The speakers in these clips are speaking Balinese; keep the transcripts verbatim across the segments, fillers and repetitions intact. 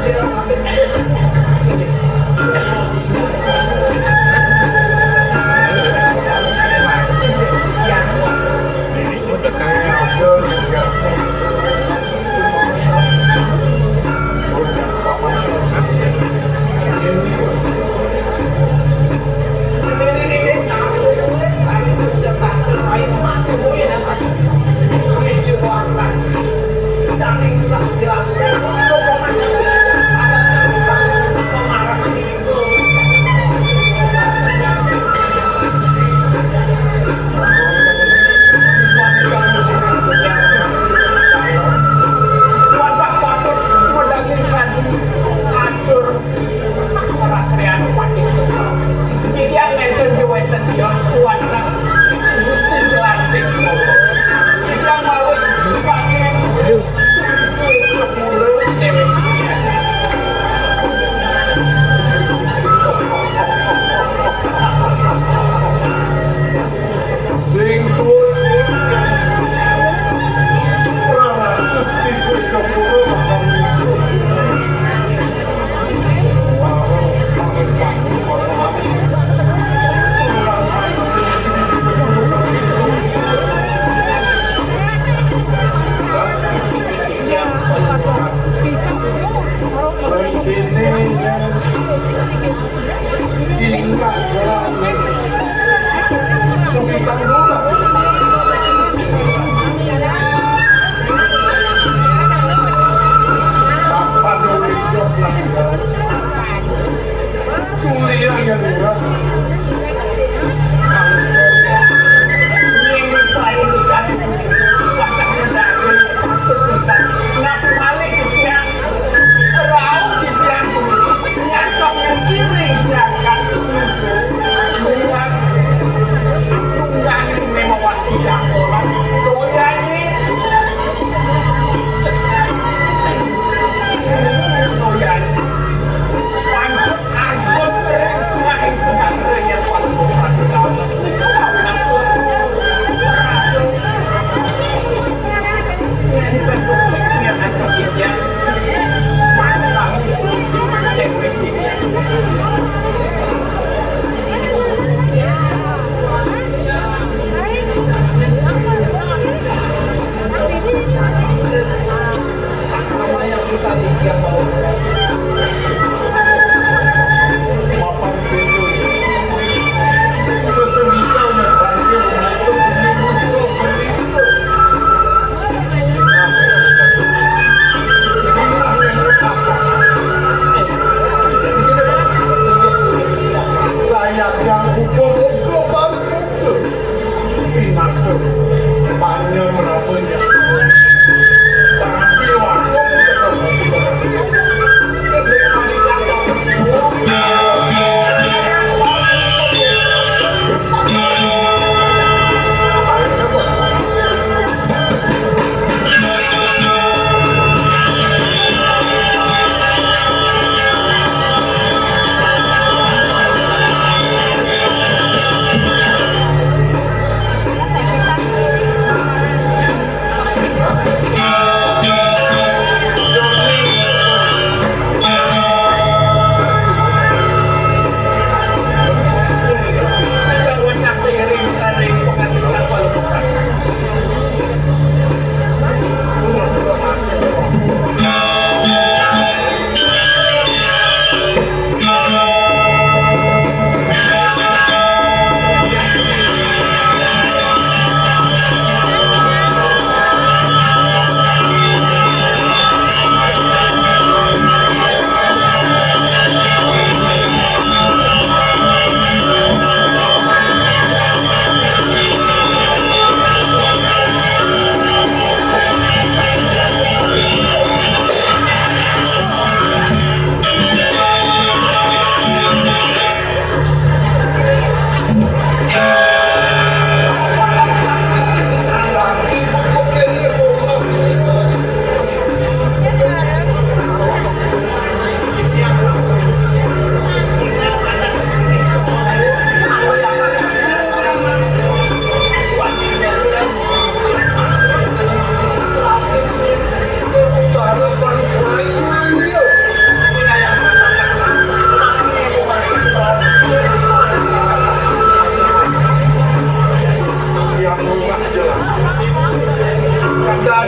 Ini, ini, ini, kamu ini sering bisa tak terlain mati, ini pasti. Ini di luar kan. Sedang ini tak jelas.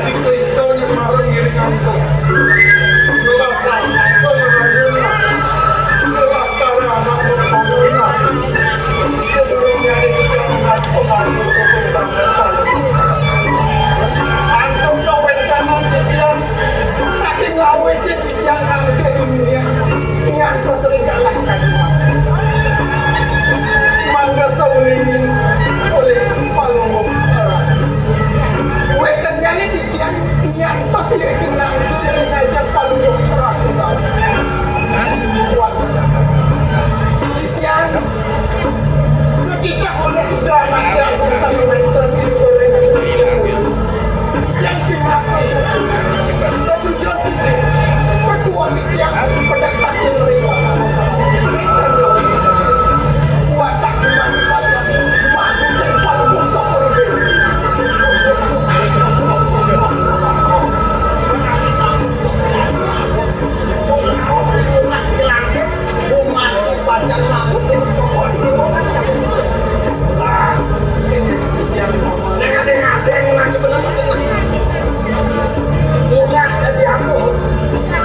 Dikaitane marang ngiring angkep. Ngelah kahasan rayunan. Ngelah karanak mepanguna. Sedurunge ade titiang nunas pamargi ke Sultan Talu. Antuk kawentenan titiang saking ngawit titiang angke dunia ngantos ring galah kadiwa. Mangda saulingin olih Palungguh Ratu. Wetennyane titiang nyantos iri kinangkil ring ajeng Palungguh Ratu. Wan. Titiang katitah olih Ida Anake Agung sane wenten ring Suci Mulia. Titiang pinaka. Tetujon titiang. Ketua titiang pedekatan ring watak. Watak gimana watak? Mangkute Palungguh Cokor. Menawi sampun kepian, wong rauh murah jelangkung, umat pacan mangkute Cokor. Nah, nek ade-ade ngenani bener mungkin. Murah dadi ampun.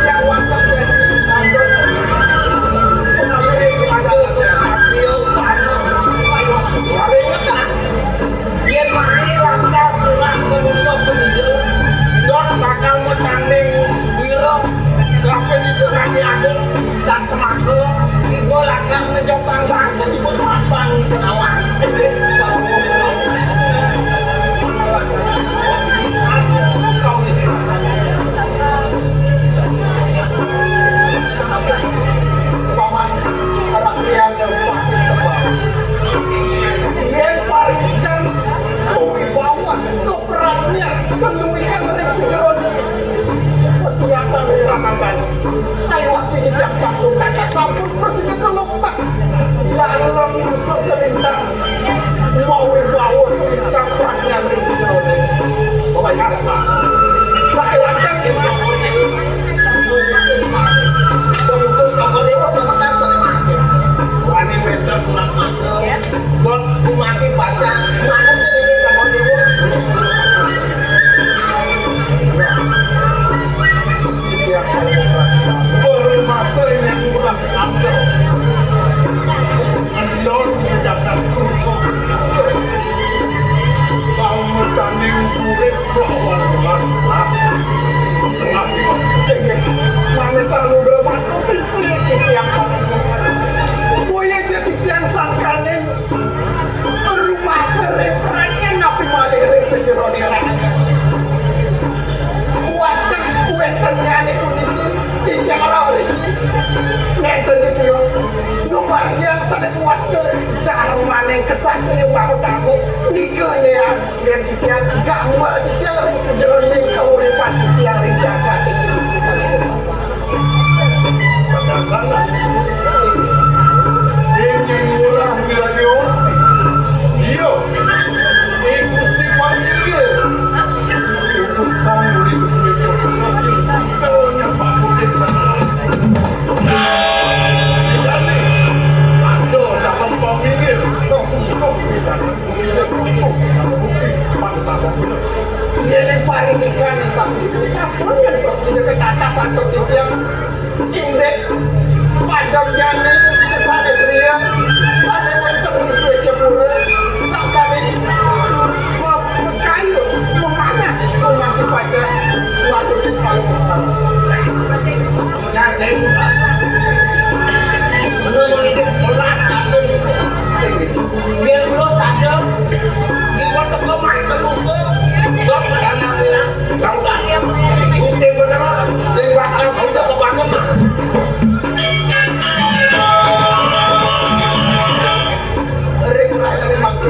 Jawab dadi dados. Pengawirin selanjut ke Satrio Utama. Wali ngetan. Yen mai lantas murah manusa punika, dot bakal matanding wira, kaping ida Radi Agung, Sat Semaka, iku lakar ngejotang bangkit iku Mas Bangi Gunawan. Paman, rakyat yang patut tebang. Yen parindikan kawibawan, kaprajnyan, kaluihan ring sajeroning kasiatan ring ramadan. Saé waktu jejak sampun kaca, sampun prasida kalumpet. Dalem nusa kalintang mawibawa ingkang prasnyan ring sajeroné. Bapak Ibu, saé waktu Pemungkus Cokor Dewa, Bapak Kasar, Wani Western, Turak Mata, Bot Bumati Paca, Mangkuk, Tengene, Cokor Dewa. Iya, Pak. Baru masa ini murah. Andor menegakkan hukum. Kang mekaning urip lawan ular. Lah, lah, manut anugrah matur sisi titiang. Boya ja titiang sangkaning rumasa ring pranya napi malih ring sajeroning raga. Wantah kuwéntennyane puniki, titiang rauh niki nénten titios ngamargiang sané puas darmaning ksatria mahutama, nika nyén titiang gamel titiang ring sajeroning kauripan titiang ring jagat iki. Padasana. Sing nyén ngurah miragi orti. Iya. I Gusti panggil. Utang uli Gusti Cokor sing sida nyembah kucing bener. Dadi, ada dalam paminggir, kau sungsung di dalam bukti, bukti, pantaran bener. Yén parindikan sampun, sampun yén prasida ketatas antuk titiang. Indik padem jani sané griya, sané wénten ing Swécapura, sakadi makayu memanah rumati paca, watu ing palung. Menas ewu. Bener, bener, melas kabeh itu. Yén kula saja, ngiwat teka main ke musuh, dok pedang nang wirang. Lautan. Gusti Petara sing bakal sida kepakem. Ring raine mangke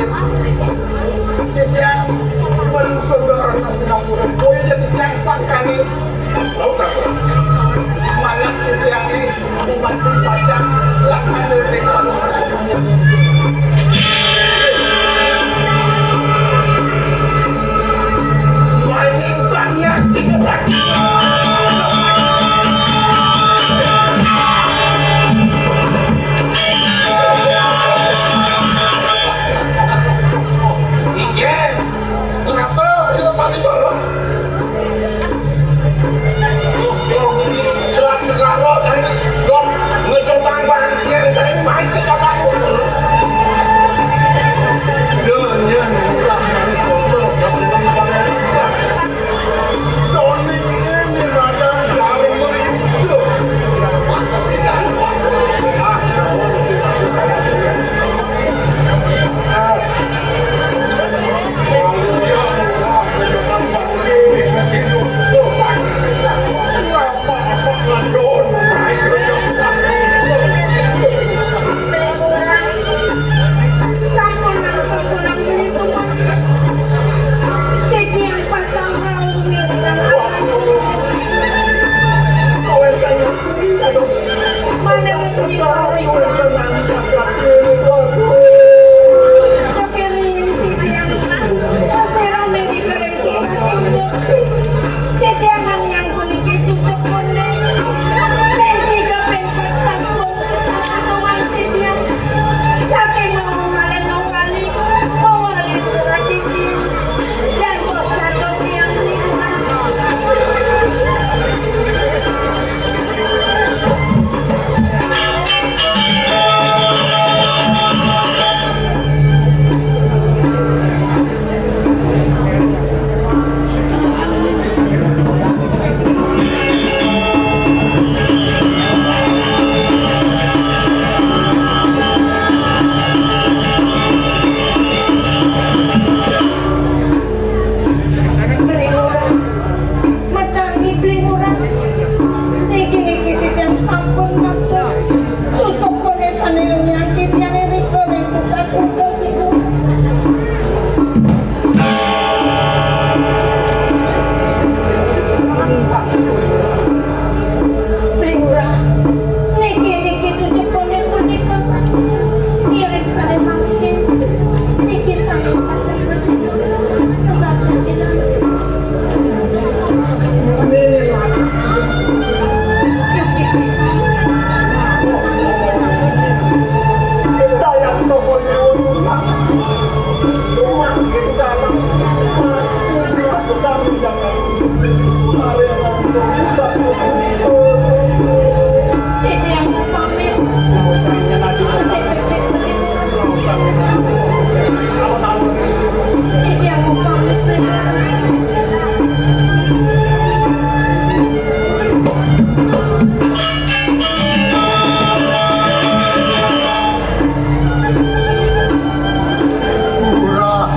Murah.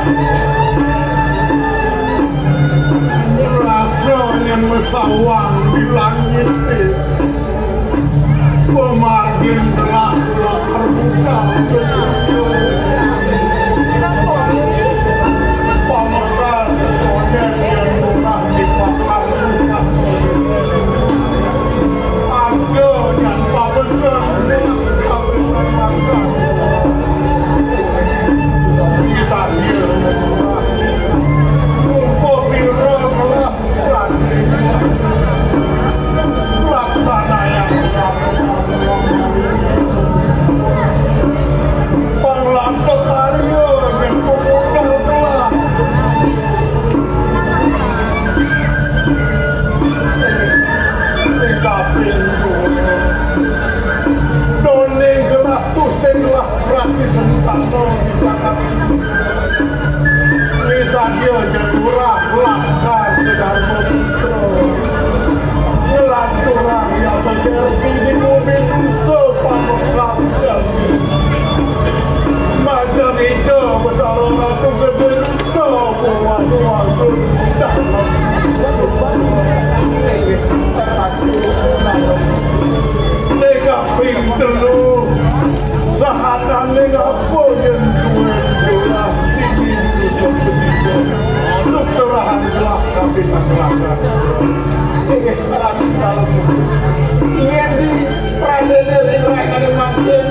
Rasanya mesawang di langit. Pemargin telah lapar buta. Pamekas sekoden yang murah dibakar rusak. Arga yang pabesar telah kami makan. Bisa dia yang murah. Rupa pira telah Laksanaya. Panglantah karya yang pemodal telah. Ing kaping doning genah tusing lah rati sentana di belakang. Misadya yen lurah lakar ke Dharma Putra. Ngelanturang yasa derpi di bumi nusa pamekas dami. Majeng Ida Betara Ratu Gede nusa buah warga dalam. Ning kaping telu, sahananing apa yen duwe jolah dini nusuk ketiga, sukserahan telah kabin masyarakat. Inggih, Ratu Dalam Gusti. Yen di pradene ring rainane mangkin,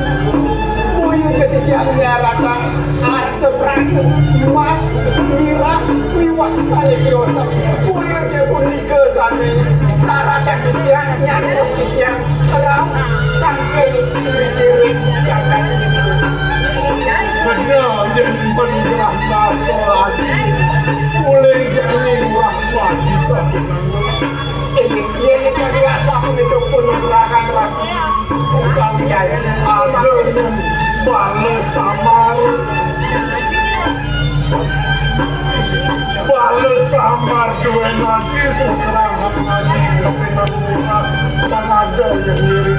boya jadi tiang nyaratang arta prana, emas, mirah, miwah sane kiosang. Boya dia pun Sami sarakan titiang nyantos titiang rauh tangkil diri-diri jagat. Kena yen pun gerah nata ati, mulai jani urah wajib. Ini yen itu biasa pun itu pun gerakan rapi. Ada yen bala samar. Bala samar duwe ati seserahan ati, tapi nang ora pangada yen ngiri